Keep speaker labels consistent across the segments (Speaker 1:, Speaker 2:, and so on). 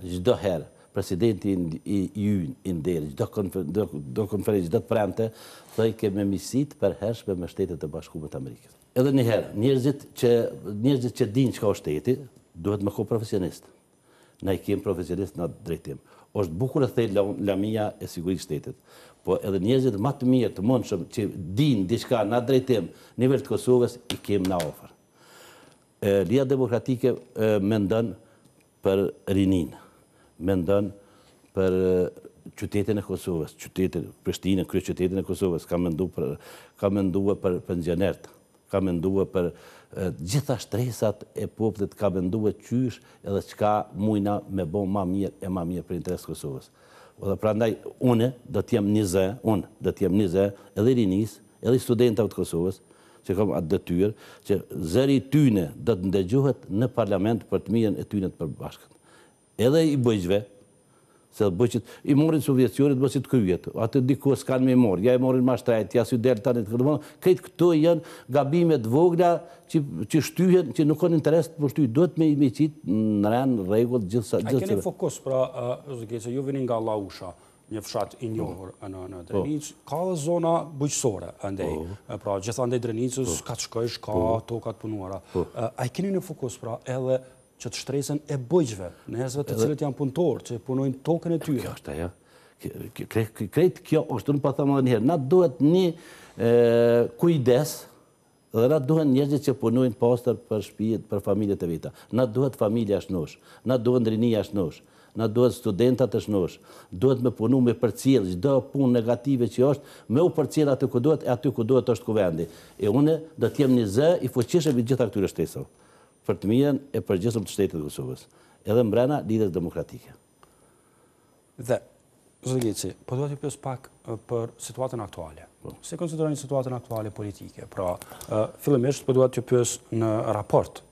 Speaker 1: Çdo herë, presidenti i ynë, i nderit, çdo konferencë, çdo të premte, thojke me miqësi të përhershme me Shtetet e Bashkume të Amerikës. Edhe një herë, njerëzit që njerëzit që dinë çka është shteti, duhet me kon profesionist. Na i kemi profesionist në atë drejtim. Është bukur e thellë lamia e sigurisë shtetit. Po edhe njerëzit ma të mirë të mundshëm që dinë diçka në atë drejtim, nivel të Kosovës, i kemi na afër. Lidhja Demokratike mendon për rininë, mendon për qytetin e Kosovës, qytetin, Prishtinën, kryeqytetin e Kosovës, ka mendu për, ka mendue për pensionerët, ka mendue për gjitha shtresat e popullit, ka mendue qysh edhe çka mujna me bo ma mirë e ma mirë për interes të Kosovës. Dhe prandaj, une do t'jem një zë, unë do t'jem një zë edhe i rinisë, edhe i studentave të Kosovës, që kam atë detyrë, që zëri i tyne do të ndëgjohet në parlament për të mirën e tyne të përbashkët. Edhe i bujqve, se edhe bujqit i marrin subvencionet masi të kryhet, atë diku s'kanë me i marrë, ja i marrin ma shtrejt, ja s'i del tani, domethënë, krejt këto janë gabime të vogla që, që shtyhen, që nuk kanë interes të shty, duhet me i qitë në rend, rregull, gjithë sa...
Speaker 2: A keni fokus, pra, zoti Geci, ju vini nga Llausha, një fshat i njohur po. në në po. Drenicë, ka dhe zona bujqësore andej. Po. Pra gjithandej Drenicës ka të shkojsh, ka toka të punuara. A i keni në fokus pra edhe që të shtresën e bujqve, njerëzve të cilët janë punëtorë, që punojnë tokën e tyre.
Speaker 1: Kjo është ajo. Krejt kjo është, unë po them edhe një herë, na duhet një kujdes Dhe na duhen njerëzit që punojnë pastër për shpijet, për familjet e veta. Na duhet familja e shnosh. Na duhen rinia e shnosh. Na duhet studentat e shnosh. Duhet me punu me përcjell çdo punë negative që është, me u përcjell aty ku duhet e aty ku duhet është Kuvendi. E unë do të jem një zë i fuqishëm i gjitha këtyre shtresave për të mirën e përgjithshme të shtetit të Kosovës, edhe mbrena Lidhjes Demokratike.
Speaker 2: Dhe, zoti Geci, po dua t'ju pyes pak për situatën aktuale. Po. Si konsideroni situatën aktuale politike? Pra, fillimisht po dua t'ju pyes në raport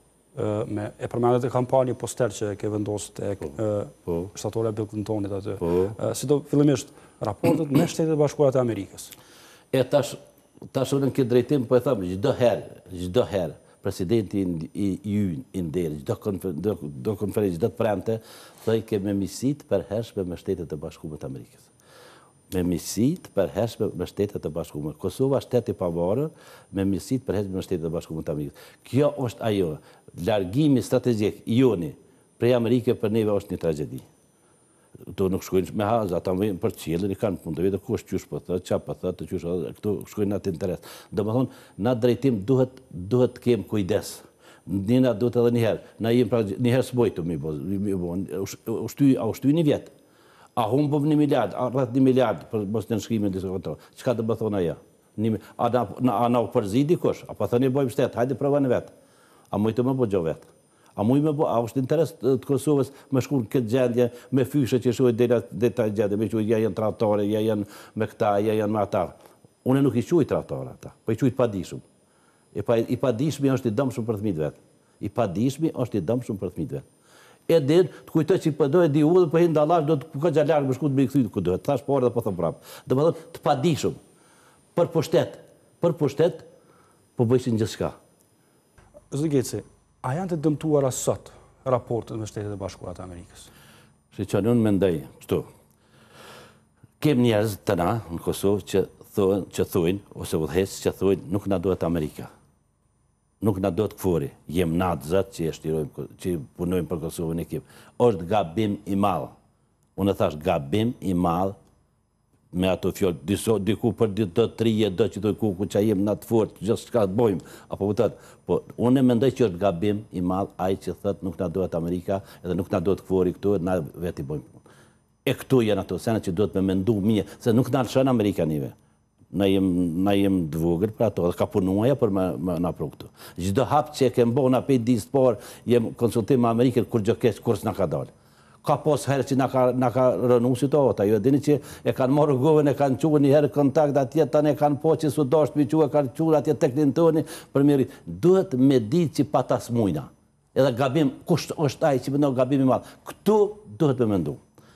Speaker 2: me e përmendët e kam pa një poster që e ke vendosur tek po, po. shtatorja e Bill Clintonit aty. Po. Si do fillimisht raportet me Shtetet e Bashkuara të Amerikës.
Speaker 1: E tash tash unë në këtë drejtim po e them çdo herë, çdo herë Presidenti i ynë, i nderit, çdo konferencë, çdo të premte, thojke me miqësi të përhershme me Shtetet e Bashkume të Amerikës. Me miqësi të përhershme me Shtetet e Bashkume. Kosova shtet i pavarur me miqësi të përhershme me Shtetet e Bashkume të Amerikës. Kjo është ajo, largimi strategjik i joni prej Amerike për neve është një tragjedi. Këto nuk shkojnë me haz, ata më për qiellin, i kanë punë të vetë, kush qysh po thotë, ça po thotë, qysh edhe këto shkojnë në atë interes. Domethënë, në atë drejtim duhet duhet të kem kujdes. Ne na duhet edhe një herë. Na jemi pra një herë s'mujtëm mi bo, mi bo, u shty, a u shty një vjet. A humbëm një miliard, a rreth një miliard për mos nënshkrimin disa kontrata. Çka do të thonë ajo? Një, a na, a na u përzi dikush? A po thoni bëjmë shtet, hajde provoni vet. A mujtë me bo gjo vet? A muj me bo, a është interes të Kosovës me shku në këtë gjendje, me fyshe që shohë deri deri te gjendje, me quajt ja janë tradhtare, ja janë me këta, ja janë me ata. Unë nuk i quaj tradhtare ata, po i quaj të padijshëm. E pa, i padijshmi është i dëmshëm për fëmijët vet. I padijshmi është i dëmshëm për fëmijët vet. E din, të kujtoj që po do e di udhën, po hin dallash, do të ka gjatë larg me shku të me i kthy ku duhet. Thash por edhe po them prapë. Domethënë të padijshëm për pushtet, për pushtet po bëjshin gjithçka.
Speaker 2: Zoti Geci, a janë të dëmtuara sot raportet me Shtetet e Bashkuara të Amerikës?
Speaker 1: Shiqoni, unë mendoj kështu. Kem njerëz të na në Kosovë që thonë, që thujnë, ose udhëheqës që thujnë, nuk na duhet Amerika. Nuk na duhet KFOR-i. Jem na të zot që e shtirojmë, që punojmë për Kosovën ekip. Është gabim i madh. Unë e thash gabim i madh me ato fjalë, diso, diku për ditë do të rije, do që të kuku që jem na të fort, gjithçka të bojmë, apo kupton. Po, unë mendoj që është gabim i madh ai që thot nuk na duhet Amerika, edhe nuk na duhet KFOR-i këtu, na vetë i bojmë punë. E këtu janë ato sene që duhet me mendu mirë, se nuk na lëshon Amerika neve. Na jem, na jem të vogël për ato, dhe ka punuaja për me, me na pru këtu. Çdo hap që e kem bo na prej ditës parë, jem konsultim me Amerikën, kurgjo keq, kurrë s'na ka dalë. Ka pas herë që na ka, na ka rënu situata, ju e dini që e kanë marrë Rugovën, e kanë çu një herë kontakt atje, tani e kanë po që s'u dasht mi çu, e kanë çu atje te Clintoni për me rrit. Duhet me ditë që pa ta s'mujna. Edhe gabim, kush është ai që mendon gabim i madh? Këtu duhet me mendu.